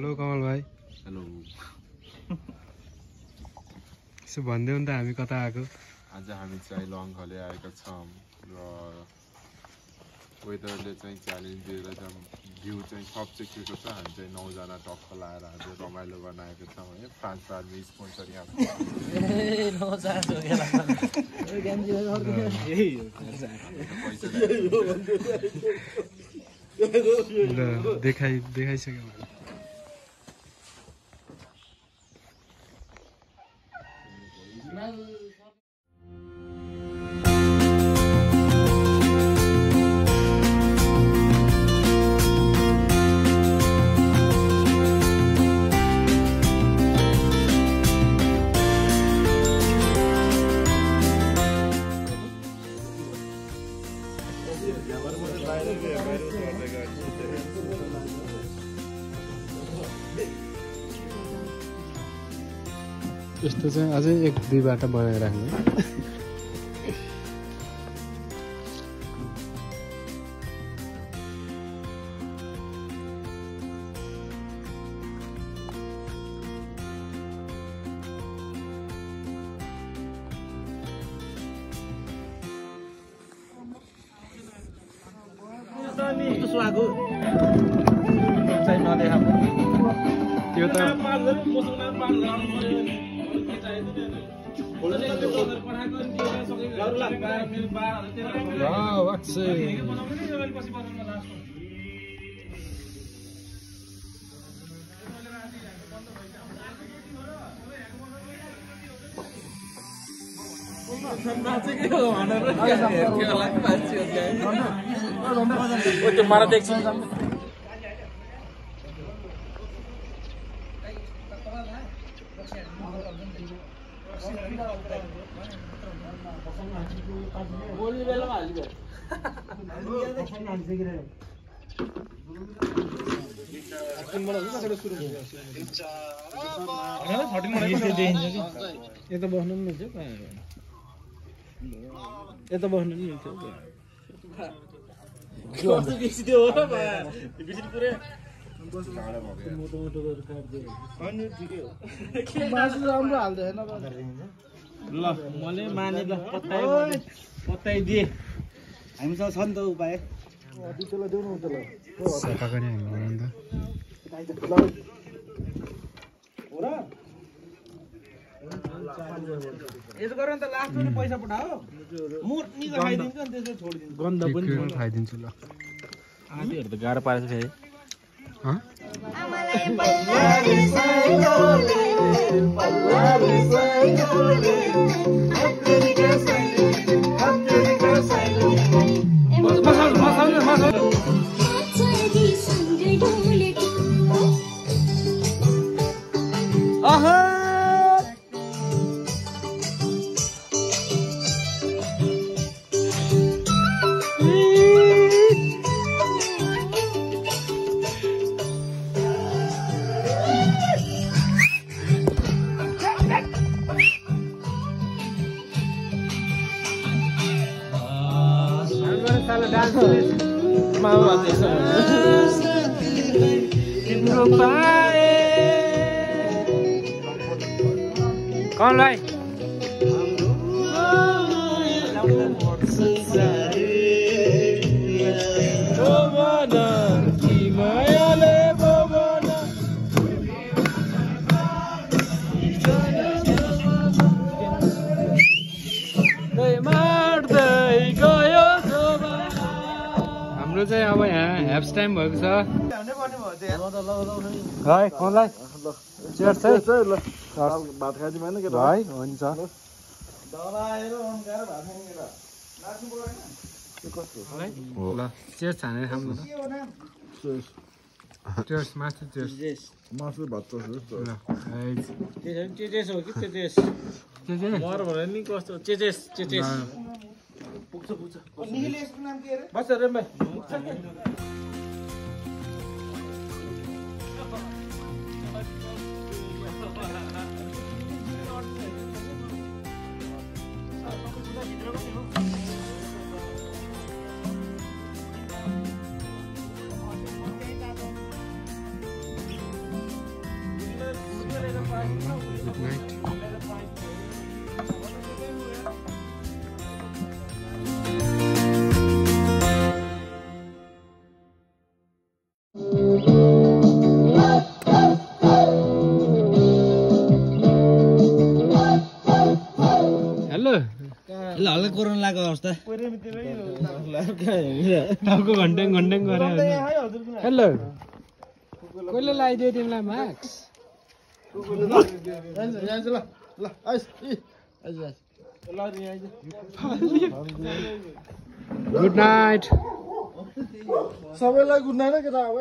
Hello कमल भाइ। Hello. यसो भन्देऊ नि त हामी कता आएको? आज हामी चाहिँ लङ्घले आएका छौँ र वेदरले चाहिँ च्यालेन्ज दिएर भ्यू चाहिँ सब चेकेको छ। हामी चाहिँ 9 जना टक्क लाएर आज रमाइलो गर्न आएको छौँ है। फ्रान्स आर्मी स्पोन्सर यहाँ देखाइसक्यो। यस्तो चाहिँ अझै 1-2 बाटा बनाइराख्नु। त्यो त मारा देख्छ बोल्ने बेलामा हालिदियो यता बस्नु पनि मिल्छ यता बस्नु पनि मिल्छ राम्रो हाल्दैन ल मैले माने ल पत्ताइदिए हामीसँग छ नि त उपाय देऊ न सफा गर्ने हामी यसो गर नि त लास्टमा पैसा पठाओ म निको खाइदिन्छु अनि त्यसो छोडिदिन्छु गन्ध पनि खाइदिन्छु ल। आधीहरु त गाह्रो पारेछ फेरि कौन लाई हाम्रो चाहिँ अब यहाँ ह्याप्स टाइम भएको छ है कौनलाई चेयर्स है ल भात खाइदिनु भएन के भाइ हुन्छ ल चेयर्स हानेर खाऊँ न चेयर्स मासु चेयर्स मासु भात छ ल चेचेस हो कि चेचेस मर भने नि कस्तो चेचेस चेचेस पुग्छ निहिले यसको नाम के रे बस रे भाइ हेलो ल हल्का कोरोना लागेको अवस्था टाउको घन्ट्याङ घन्ट्याङ गरे हेलो कसले लगाइदियो तिमीलाई मास्क गुड नाइट सबैलाई गुड नाइट केटा अब